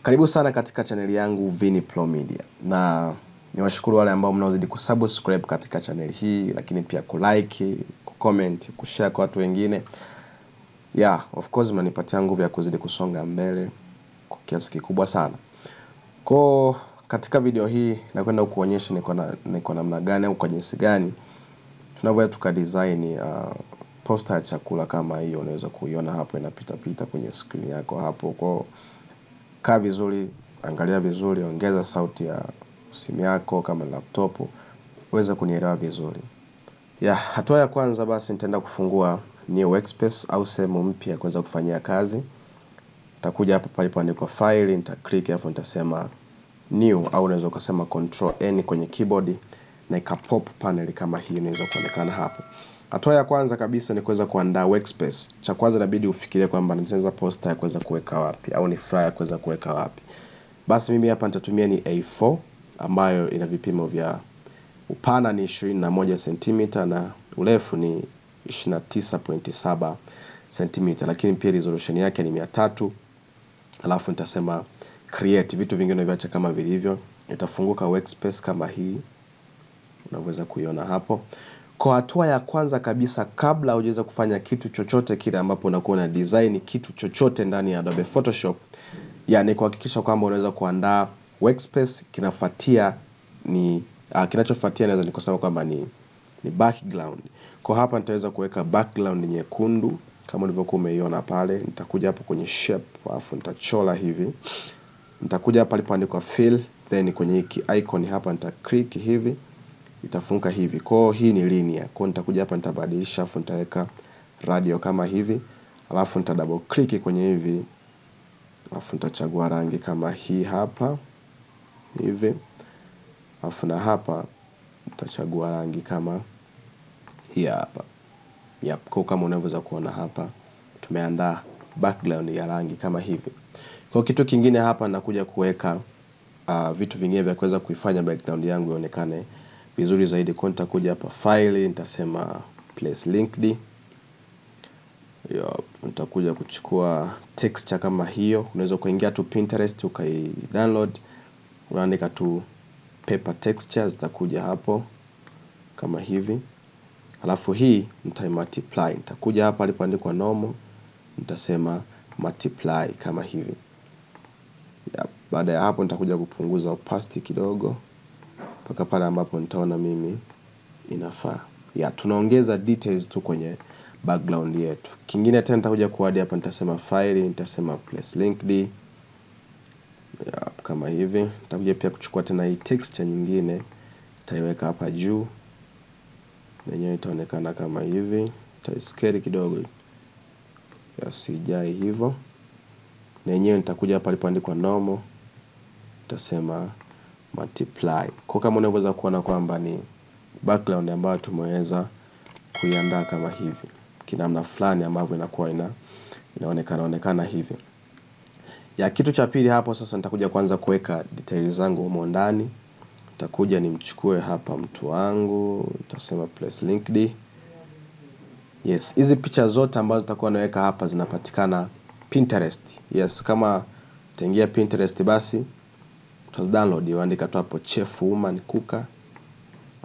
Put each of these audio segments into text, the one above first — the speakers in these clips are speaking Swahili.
Karibu sana katika chaneli yangu Vinny Pro Media, na niwashukuru wale ambao mnaozidi kusubscribe katika chaneli hii, lakini pia kulike, kucomment, kushare kwa watu wengine. Yeah, of course mnanipatia nguvu ya kuzidi kusonga mbele kwa kiasi kikubwa sana. Kwa katika video hii nakwenda kuonyesha niko namna gani au kwa jinsi gani tunavyoweza tukadesign poster ya chakula kama hiyo. Unaweza kuiona hapo inapita pita kwenye screen yako hapo. Kwa kaa vizuri, angalia vizuri, ongeza sauti ya simu yako kama laptop uweze kunielewa vizuri. Ya, hatua ya kwanza basi nitaenda kufungua new workspace au sehemu mpya kuweza kufanyia kazi. Nitakuja hapa palipoandikwa file, nita click hapo, nitasema new au unaweza ukasema control N kwenye keyboard na ika pop panel kama hii inaweza kuonekana hapo. Hatua ya kwanza kabisa ni kuweza kuandaa workspace. Cha kwanza inabidi ufikirie kwamba nitatengeneza poster ya kuweza kuweka wapi au ni flyer ya kuweza kuweka wapi. Basi mimi hapa nitatumia ni A4 ambayo ina vipimo vya upana ni 21 cm na urefu ni 29.7 cm, lakini pia resolution yake ni 300. Alafu nitasema create, vitu vingine viacha kama vilivyo. Itafunguka workspace kama hii unaweza kuiona hapo. Kwa hatua ya kwanza kabisa, kabla hujaweza kufanya kitu chochote kile ambapo unakuwa na design kitu chochote ndani ya Adobe Photoshop, yani kuhakikisha kwamba unaweza kuandaa workspace. Kinafuatia ni kinachofuatia naweza nikasema kwamba ni background. Kwa hapa nitaweza kuweka background nyekundu kama ulivyokuwa umeiona pale. Nitakuja hapo kwenye shape alafu nitachora hivi. Nitakuja hapa palipoandikwa fill, then kwenye hiki icon hapa nita click hivi, itafunguka hivi. Kwa hii ni linear. Kwa nitakuja hapa nitabadilisha alafu nitaweka radio kama hivi. Alafu nita double click kwenye hivi. Alafu nitachagua rangi kama hii hapa hivi. Alafu na hapa nitachagua rangi kama hii hapa. Yep, kwa kama unavyoweza kuona hapa tumeandaa background ya rangi kama hivi. Kwa kitu kingine hapa nakuja kuweka vitu vingine vya kuweza kuifanya background yangu ionekane vizuri zaidi. Kwa nitakuja hapa file, nitasema place linked. Yep, nitakuja kuchukua texture kama hiyo. Unaweza kuingia tu Pinterest ukai download, unaandika tu paper textures zitakuja hapo kama hivi. Alafu hii nitai multiply. Nitakuja hapa palipoandikwa normal, nitasema multiply kama hivi. Yep, baada ya hapo nitakuja kupunguza opacity kidogo mpaka pale ambapo nitaona mimi inafaa. Ya, tunaongeza details tu kwenye background yetu. Kingine tena nitakuja kuadd hapa, nitasema file, nitasema place linked. Yep, kama hivi. Nitakuja pia kuchukua tena hii texture nyingine, nitaiweka hapa juu. Yenyewe itaonekana kama hivi. Nitaiscale kidogo yasijai hivyo. Na yenyewe nitakuja hapa palipoandikwa normal, nitasema multiply. Kwa kama unavyoweza kuona kwamba ni background ambayo tumeweza kuiandaa kama hivi, kinamna fulani ambavyo inakuwa inaonekana onekana hivi. Ya, kitu cha pili hapo sasa nitakuja kwanza kuweka details zangu humo ndani. Nitakuja nimchukue hapa mtu wangu, nitasema place linked. Yes, hizi picha zote ambazo nitakuwa naweka hapa zinapatikana Pinterest. Yes, kama utaingia Pinterest basi utazidownload, uandika tu hapo chef woman cooker,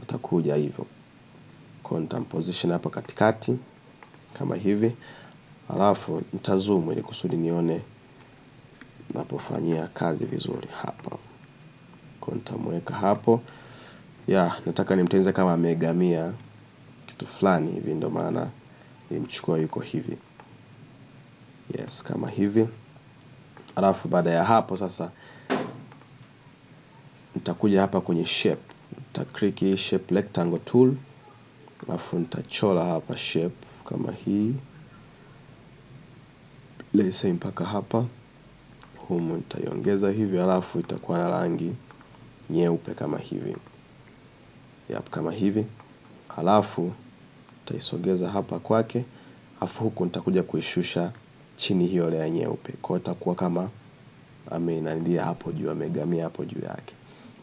atakuja hivyo. Kwa nitamposition hapa katikati kama hivi. Alafu nitazoom ili kusudi nione napofanyia kazi vizuri hapa. Kwa nitamweka hapo. Ya, nataka nimtengeneze kama ameegamia kitu fulani hivi, ndio maana nimchukua yuko hivi. Yes, kama hivi. Alafu baada ya hapo sasa nitakuja hapa kwenye shape. Nita click hii shape rectangle tool. Alafu nitachora hapa shape kama hii. Let's say mpaka hapa. Humu nitaiongeza hivi, alafu itakuwa na rangi nyeupe kama hivi. Yep, kama hivi. Alafu nitaisogeza hapa kwake. Alafu huku nitakuja kuishusha chini hiyo layer nyeupe. Kwa hiyo itakuwa kama ameinandia hapo juu, amegamia hapo juu yake.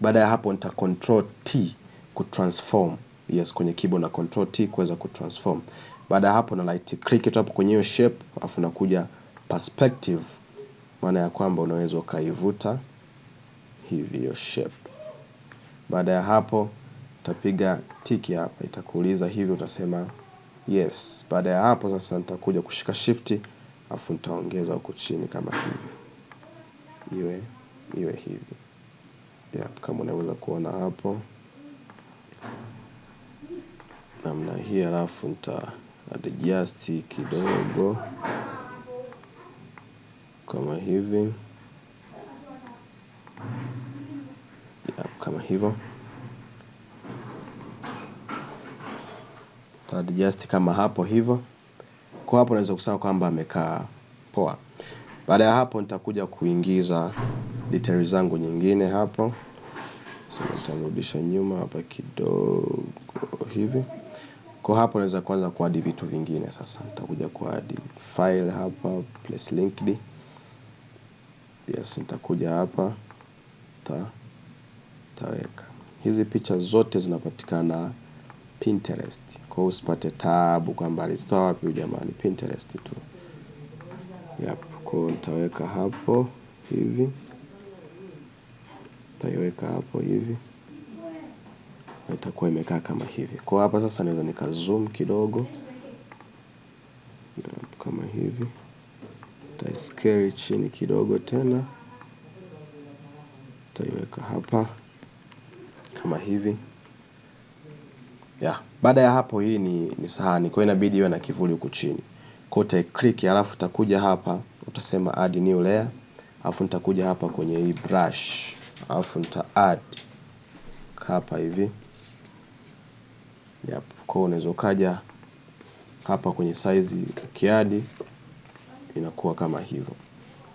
Baada ya hapo nita control T kutransform. Yes, kwenye keyboard na control T kuweza kutransform. Baada ya hapo na right click tu hapo kwenye hiyo shape, alafu nakuja perspective. Maana ya kwamba unaweza ukaivuta hivi hiyo shape. Baada ya hapo utapiga tiki hapa, itakuuliza hivi, utasema yes. Baada ya hapo sasa nitakuja kushika shift afu nitaongeza huku chini kama hivi, iwe hivi. Yep, kama unaweza kuona hapo namna hii, alafu nita adjust kidogo kama hivi. Yep, kama hivyo nita adjust kama hapo hivyo. Kwa hapo naweza kusema kwamba amekaa poa. Baada ya hapo nitakuja kuingiza details zangu nyingine hapo. So nitarudisha nyuma hapa kidogo hivi. Kwa hapo naweza kuanza kuadd vitu vingine sasa. Nitakuja kuadd file hapa, place linked. Yes, nitakuja hapa taweka. Hizi picha zote zinapatikana Pinterest. Kwa hiyo usipate taabu kwamba alizitoa wapi huyu jamani, Pinterest tu. Yep, kwa hiyo nitaweka hapo hivi. Nitaiweka hapo hivi. Na itakuwa imekaa kama hivi. Kwa hapa sasa naweza nika zoom kidogo. Yep, kama hivi. Nitaiscale chini kidogo tena. Nitaiweka hapa kama hivi. Yeah. Baada ya hapo hii ni sahani, kwa hiyo inabidi iwe na kivuli huku chini. Kwa hiyo uta-click alafu utakuja hapa utasema add new layer, alafu nitakuja hapa kwenye hii brush, alafu nita add hapa hivi. Yep. Kwa hiyo unaweza ukaja hapa kwenye size ukiadd inakuwa kama hivyo.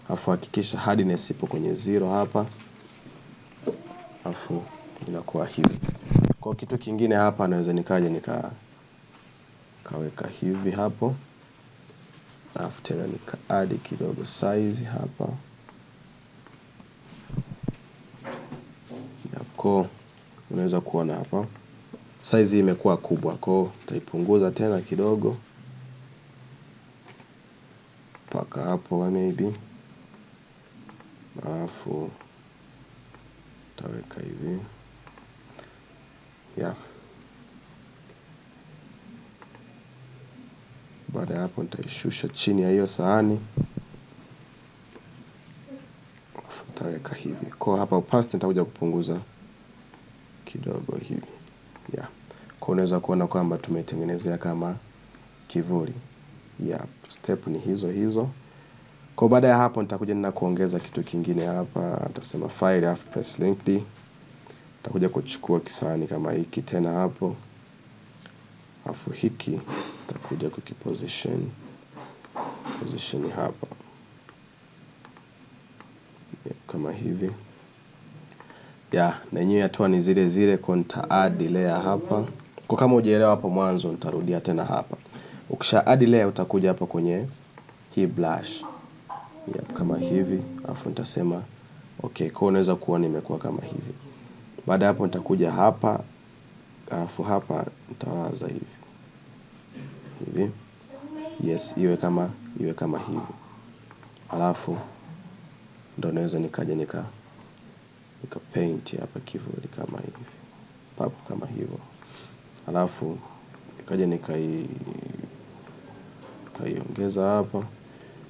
Alafu hakikisha hardness ipo kwenye 0 hapa. Alafu inakuwa hivi. Kwa kitu kingine hapa naweza nikaja nikaweka hivi hapo. Alafu tena nika add kidogo size hapa. Kwa unaweza kuona hapa size hii imekuwa kubwa, kwa hiyo nitaipunguza tena kidogo mpaka hapo maybe. Alafu nitaweka hivi. Yeah. Baada ya hapo nitaishusha chini ya hiyo sahani. Alafu nitaweka hivi. Kwa hapa opacity nitakuja kupunguza kidogo hivi. Yeah. Kwa unaweza kuona kwamba tumetengenezea kama kivuli. Yeah, step ni hizo hizo. Kwa baada ya hapo nitakuja na kuongeza kitu kingine hapa. Nitasema file alafu press linked. Nitakuja kuchukua kisahani kama hiki tena hapo. Alafu hiki nitakuja kukiposition, position hapa. Yeah, kama hivi. Yeah, na yenyewe hatua ni zile zile, kwa nita add layer hapa. Kwa kama hujaelewa hapo mwanzo nitarudia tena hapa. Ukisha add layer utakuja hapa kwenye hii brush. Yep, kama hivi, alafu nitasema okay, kwa unaweza kuona imekuwa kama hivi. Baada hapo nitakuja hapa, alafu hapa nitawaza hivi. Hivi. Yes, iwe kama hivi. Alafu ndo naweza nikaja nika paint hapa kivuli kama hivi. Pap kama hivyo. Alafu nikaja nikaiongeza hapa.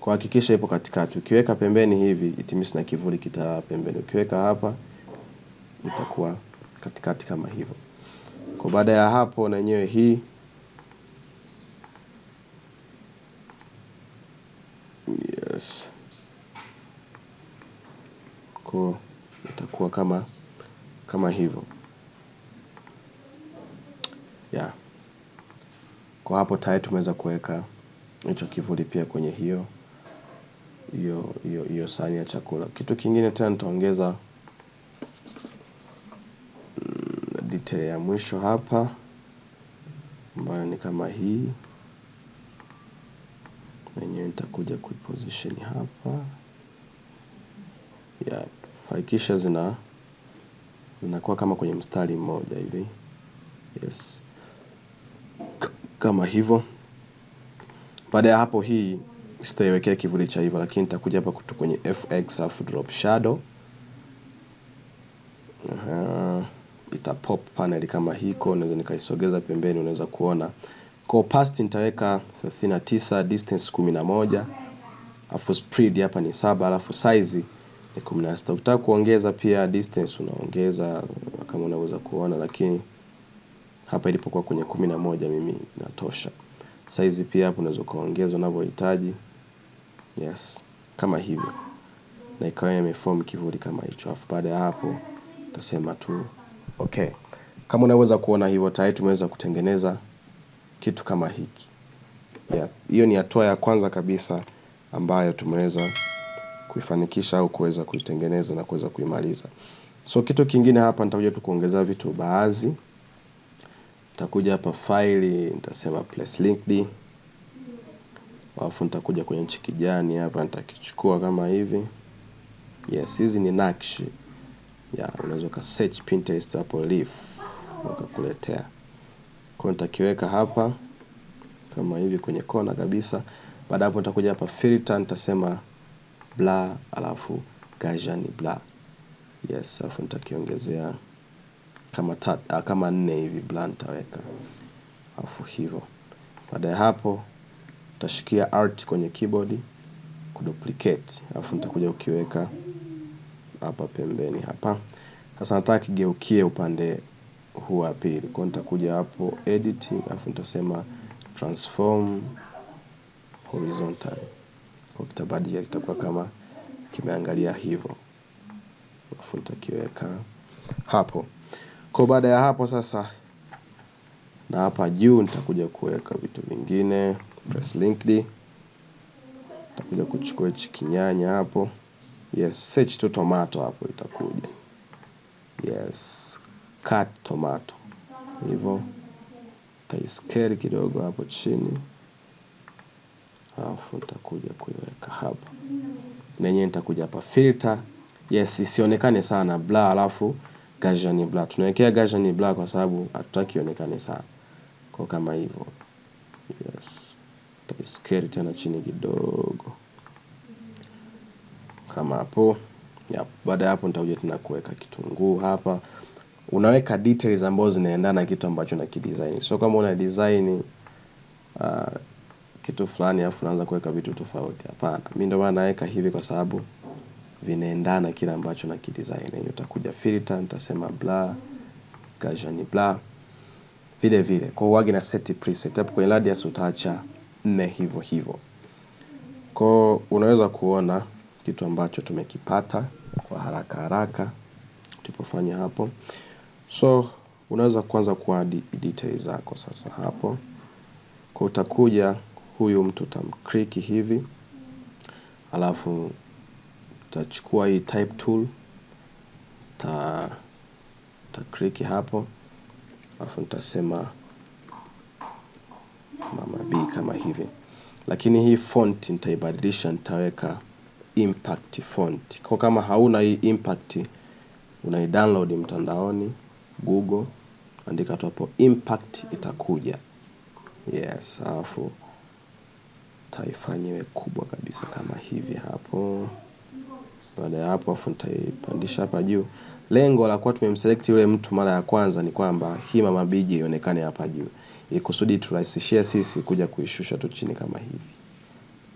Kwa hakikisha ipo katikati. Ukiweka pembeni hivi it means na kivuli kita pembeni. Ukiweka hapa itakuwa katikati kama hivyo. Kwa baada ya hapo na yenyewe hii, yes, kwa itakuwa kama hivyo. Yeah. Kwa hapo tayari tumeweza kuweka hicho kivuli pia kwenye hiyo sahani ya chakula. Kitu kingine tena nitaongeza detail ya mwisho hapa ambayo ni kama hii. Mwenyewe nitakuja kuiposition hapa. Yeah, hakikisha zinakuwa kama kwenye mstari mmoja hivi. Yes. Kama hivyo. Baada ya hapo hii Sitaiwekea kivuli cha hivyo, lakini nitakuja hapa kutu kwenye FX afu drop shadow. Ita pop panel kama hiko, naweza nikaisogeza pembeni, unaweza kuona. Kwa opacity nitaweka 39, distance 11, afu spread hapa ni 7, alafu size ni 16. Ukitaka kuongeza pia distance unaongeza kama unaweza kuona, lakini hapa ilipokuwa kwenye 11 mimi inatosha. Size pia hapo unaweza kuongeza unavyohitaji. Yes, kama hivyo. Na ikawa imeform kivuli kama hicho. Alafu baada ya hapo tutasema tu okay. Kama unaweza kuona hivyo, tayari tumeweza kutengeneza kitu kama hiki. Hiyo ni hatua ya kwanza kabisa ambayo tumeweza kuifanikisha au kuweza kuitengeneza na kuweza kuimaliza. So kitu kingine hapa nitakuja tu kuongeza vitu baadhi. Nitakuja hapa file, nitasema place linked. Alafu nitakuja kwenye nchi kijani hapa nitakichukua kama hivi. Yes, hizi ni nakshi. Unaweza ka search Pinterest hapo leaf wakakuletea. Kwa nitakiweka hapa kama hivi kwenye kona kabisa. Baada hapo nitakuja hapa filter, nitasema blur alafu Gaussian blur. Yes, alafu nitakiongezea kama kama 4 hivi blur nitaweka. Alafu hivyo. Baada ya hapo nitashikia alt kwenye keyboard kuduplicate. Alafu nitakuja ukiweka hapa pembeni hapa. Sasa nataka kigeukie upande huu wa pili. Kwa nitakuja hapo edit, alafu nitasema transform horizontally. Kwa kitabadilika kitakuwa kama kimeangalia hivyo. Alafu nitakiweka hapo. Kwa baada ya hapo sasa, na hapa juu nitakuja kuweka vitu vingine. Press linked. Nitakuja kuchukua hichi kinyanya hapo. Yes, search tu tomato hapo itakuja. Yes, cut tomato. Hivyo nitaiscale kidogo hapo chini. Alafu nitakuja kuiweka hapa. Na yenyewe nitakuja hapa filter. Yes, isionekane sana blur alafu Gaussian blur. Tunawekea Gaussian blur kwa sababu hatutaki ionekane sana. Kwa kama hivyo. Yes. Nitaiscale tena chini kidogo. Kama hapo. Yep. Baada ya hapo nitakuja tena kuweka kitunguu hapa. Unaweka details ambazo zinaendana na kitu ambacho unakidesign. So kama una design kitu fulani alafu unaanza kuweka vitu tofauti, hapana. Mimi ndio maana naweka hivi kwa sababu vinaendana kile ambacho nakidesign. Hiyo utakuja filter, nitasema blur, Gaussian blur. Vile vile kwa wagi na set preset hapo kwenye radius utaacha 4 hivyo hivyo. Kwa unaweza kuona kitu ambacho tumekipata kwa haraka haraka tulipofanya hapo. So unaweza kuanza kuadd details zako sasa hapo. Kwa utakuja huyu mtu utamclick hivi, alafu utachukua hii type tool, uta click hapo, alafu nitasema Mama B kama hivi. Lakini hii font nitaibadilisha, nitaweka impact font. Kwa kama hauna hii impact, unaidownload mtandaoni Google, andika tu hapo impact, itakuja. Yes, alafu taifanya iwe kubwa kabisa kama hivi hapo. Baada ya hapo afu nitaipandisha hapa juu. Lengo la kuwa tumemselect yule mtu mara ya kwanza ni kwamba hii Mama B ionekane hapa juu, ili kusudi turahisishie sisi kuja kuishusha tu chini kama hivi.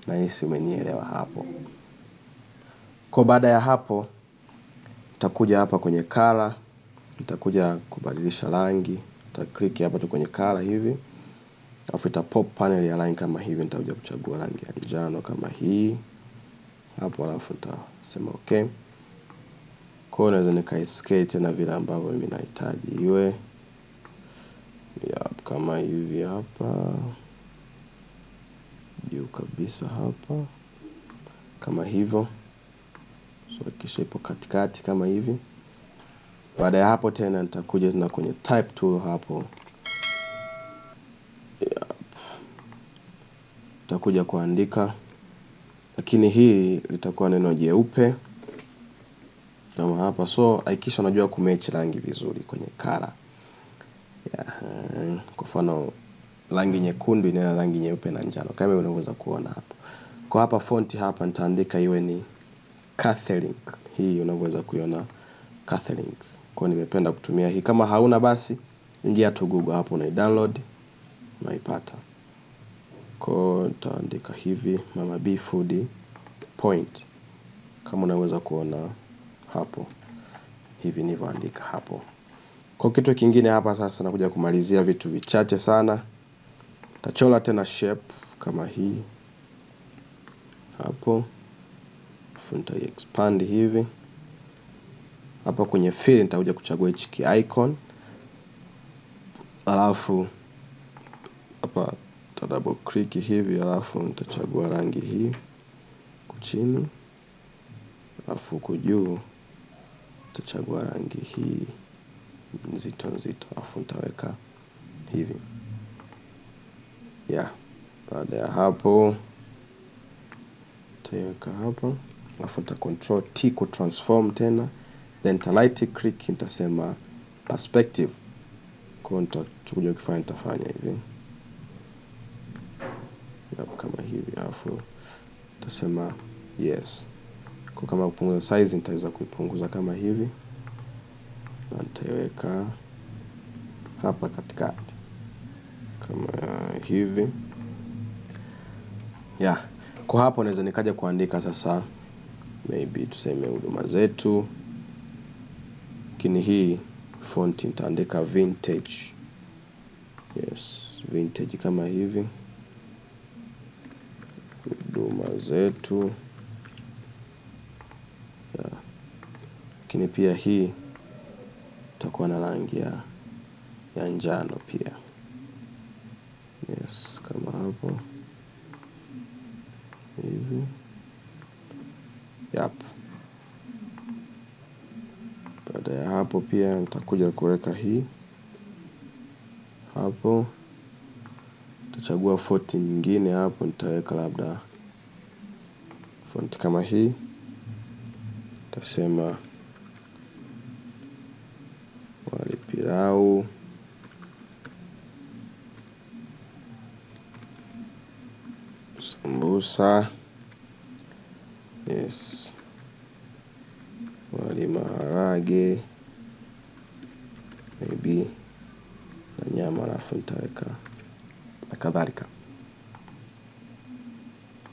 Na hisi umenielewa hapo. Kwa baada ya hapo nitakuja hapa kwenye color, nitakuja kubadilisha rangi, nita click hapa tu kwenye color hivi. Alafu ita pop panel ya rangi kama hivi, nitakuja kuchagua rangi ya njano kama hii hapo, alafu nitasema okay. Kwa hiyo naweza nikaiscale tena vile ambavyo mimi nahitaji iwe. Yep, kama hivi hapa juu kabisa hapa kama hivyo. So kisha ipo katikati kama hivi. Baada ya hapo tena nitakuja tena kwenye type tool hapo. Yep. Nitakuja kuandika, lakini hii litakuwa neno jeupe kama hapa. So hakikisha unajua kumatch rangi vizuri kwenye color. Kwa mfano rangi nyekundu ina rangi nyeupe na njano kama unaweza kuona hapo. Kwa hapa fonti hapa nitaandika iwe ni Catherine. Hii unavyoweza kuiona Catherine. Kwa nimependa kutumia hii. Kama hauna basi ingia tu Google hapo na download unaipata. Kwa nitaandika hivi Mama B Food Point. Kama unaweza kuona hapo. Hivi nilivyoandika hapo. Kwa kitu kingine hapa sasa nakuja kumalizia vitu vichache sana. Tachora tena shape kama hii hapo. Nita expand hivi. Hapa kwenye fill nitakuja kuchagua hichi icon. Alafu hapa nita double click hivi, alafu nitachagua rangi hii chini. Alafu huku juu nitachagua rangi hii nzito nzito, alafu nitaweka hivi. Yeah. Baada ya hapo nitaweka hapo, alafu nita control T ku transform tena, then nita right click nitasema perspective. Kwa nitakuja kufanya nitafanya hivi. Yep, kama hivi, alafu nitasema yes. Kwa kama kupunguza size nitaweza kuipunguza kama hivi, na nitaiweka hapa katikati kama hivi. Yeah. Kwa hapo naweza nikaja kuandika sasa maybe tuseme huduma zetu. Lakini hii font nitaandika vintage. Yes, vintage kama hivi. Huduma zetu. Yeah. Lakini pia hii itakuwa na rangi ya njano pia. Yes, kama hapo. Hivi. Yep. Baada ya hapo pia nitakuja kuweka hii hapo. Nitachagua font nyingine hapo, nitaweka labda font kama hii. Nitasema wali pilau sambusa. Yes. Wali maharage maybe na nyama, alafu nitaweka na kadhalika.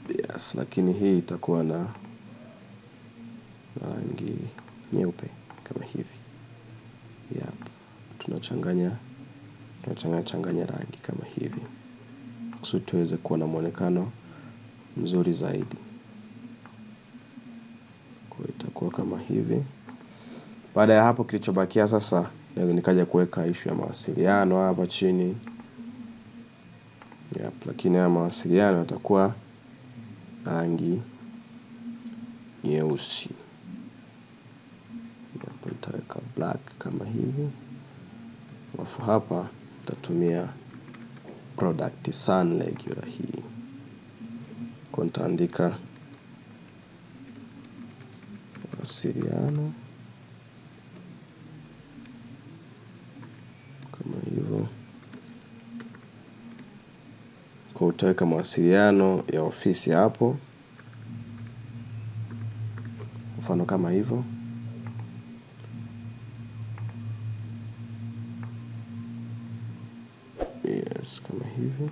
Yes, lakini hii itakuwa na rangi nyeupe kama hivi. Yep. Tunachanganya rangi kama hivi kusudi tuweze kuwa na muonekano mzuri zaidi. Kwa itakuwa kama hivi. Baada ya hapo kilichobakia sasa naweza nikaja kuweka issue ya mawasiliano hapa chini. Yep, lakini haya mawasiliano yatakuwa rangi nyeusi. Hapo nitaweka black kama hivi. Alafu hapa nitatumia product sun regular hii. Kwa nitaandika mawasiliano kama hivyo. Kwa utaweka mawasiliano ya ofisi hapo, mfano kama hivyo. Yes, kama hivyo.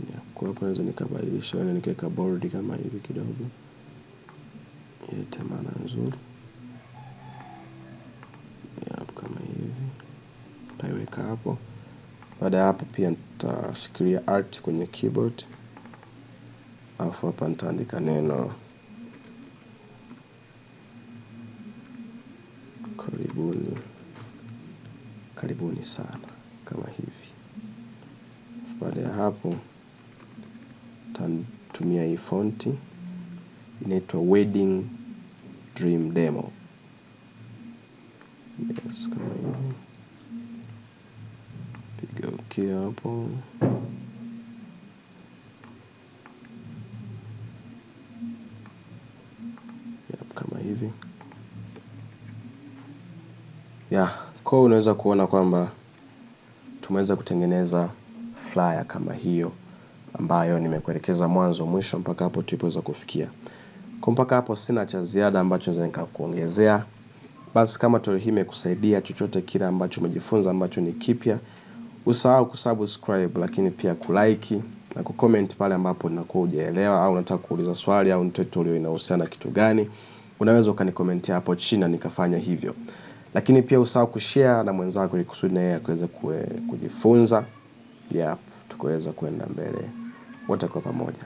Yeah, kwa hapo naweza nikabadilisha, yani nikaweka bold kama hivi kidogo, ilete maana nzuri. Yeah, kama hivi nitaiweka hapo. Baada ya hapo pia nitashikilia alt kwenye keyboard, alafu hapa nitaandika neno karibuni, karibuni sana kama hivi. Baada ya hapo nitatumia hii fonti inaitwa Wedding Dream Demo. Yes, kama hivi. Piga okay hapo. Yep, kama hivi. Yeah, Kwa hiyo unaweza kuona kwamba tumeweza kutengeneza flyer kama hiyo ambayo nimekuelekeza mwanzo mwisho mpaka hapo tulipoweza kufikia. Kwa mpaka hapo sina cha ziada ambacho naweza nikakuongezea. Basi kama tutorial hii imekusaidia chochote kile ambacho umejifunza ambacho ni kipya, usahau kusubscribe, lakini pia kulike na kucomment pale ambapo unakuwa hujaelewa au unataka kuuliza swali au tutorial inahusiana kitu gani. Unaweza ukanikomentia hapo chini na nikafanya hivyo. Lakini pia usahau kushare na mwenzako ili kusudi na yeye akaweze kujifunza. Tukaweza kwenda mbele wote kwa pamoja.